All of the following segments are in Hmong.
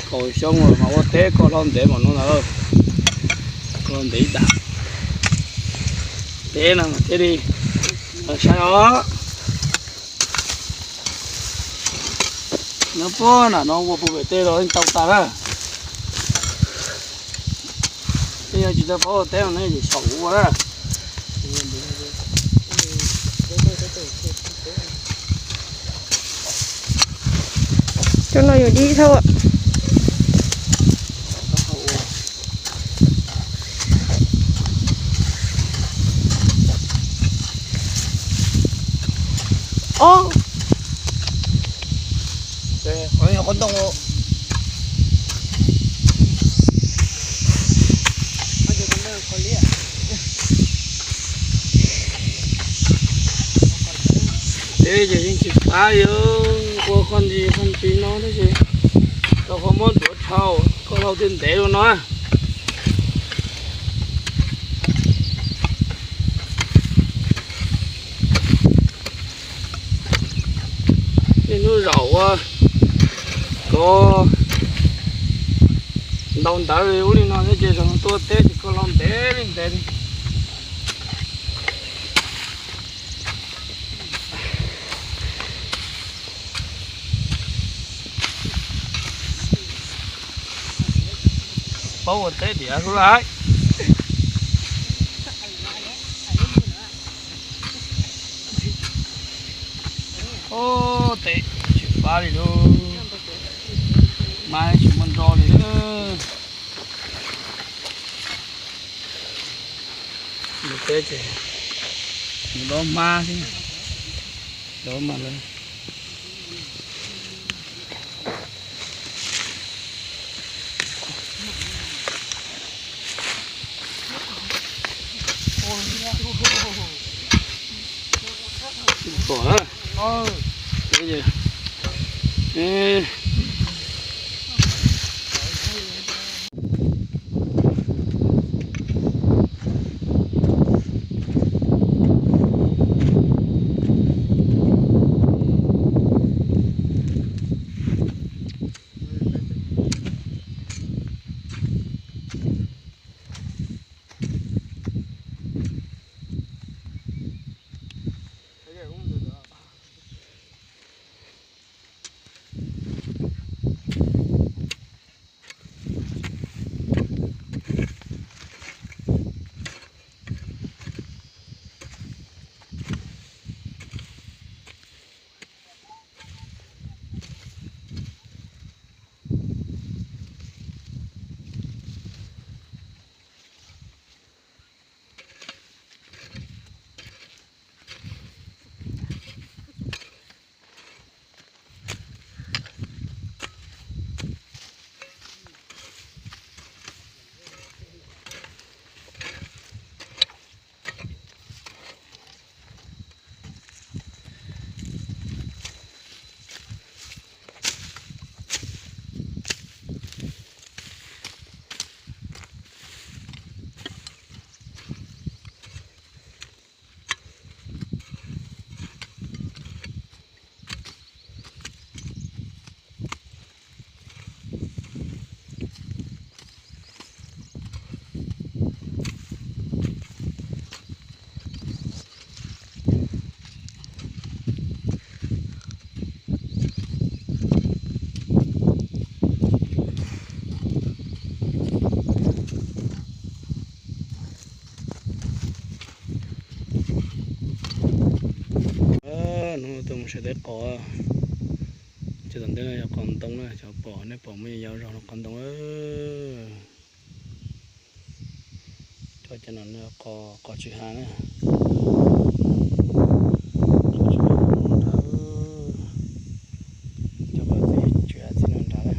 Kaum xyoo lawm mas ua teb koj hlau ntev mas no na, koj hlau ntev ib dag. Teb no mas thiaj li saib os. Nyob puag nram no ua puag pem tej los yeej tau tag na. Tej yog tsis tau paub ua teb no ne, xyaum kuv ua na. Cov no yuav dib thauj. Ob, qhov ntoo. Teb ces yeej tsis qab li, ua qhov ntsis qhov ntsis no tab sis tau qhov muab ntuav dhau, koj hlau thiaj ntev dua no. Niaj hnub zaum ua kov ntau ntawv li ub li no thiab ces zaum no tuaj teb ces koj hlau ntev li ntev li. Paub ua teb tiag xwb lauj. Ub, teb tsis pab li lauj, mas tsis muaj nroj li lauj. Mus teb ces mus dob hmab xwb, dob mas lawm. Pom na. Hnub no tuaj mus saib teb qos, ces tom ntej no yog qos ntoo na, cov pom nej pom muaj yau zog no qos ntoo. Cov cov no qos tsw hav na, qos tsw hav, cov qos txiv tsw hav txij no nrad na,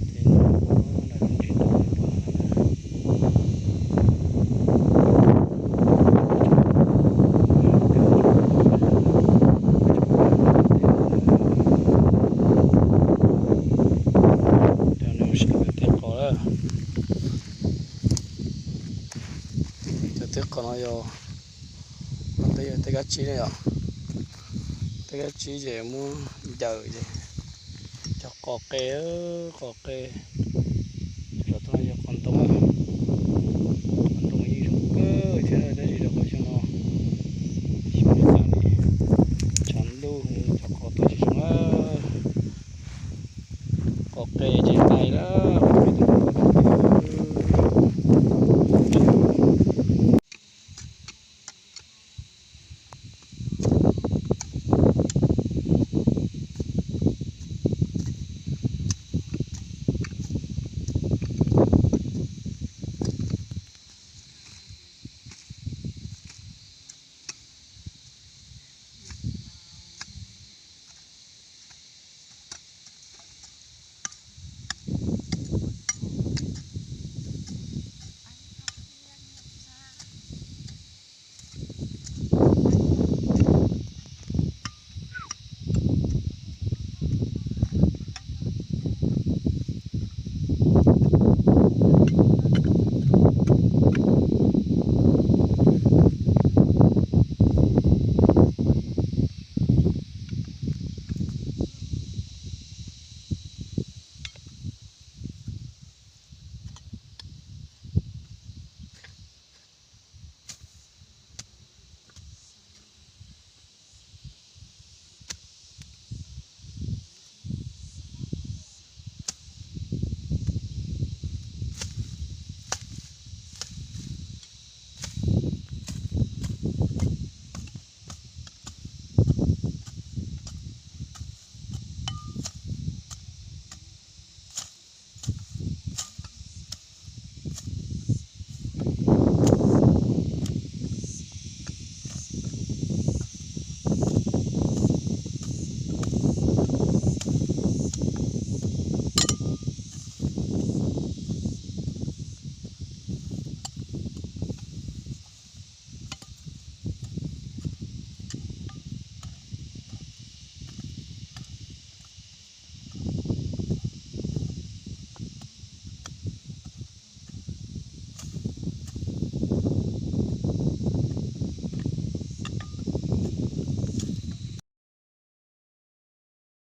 txij no nrad tsis tau pom na. Cov no saib cov teb qos lawm. Cov teb qos no yog, no tej yog tej kab tsib na yom. Tej kab tsib ces muab ncaws ces Qos qe, qos qe. Saum toj no yog qos ntoo, qos ntoo yeej zoo kawg thiab tab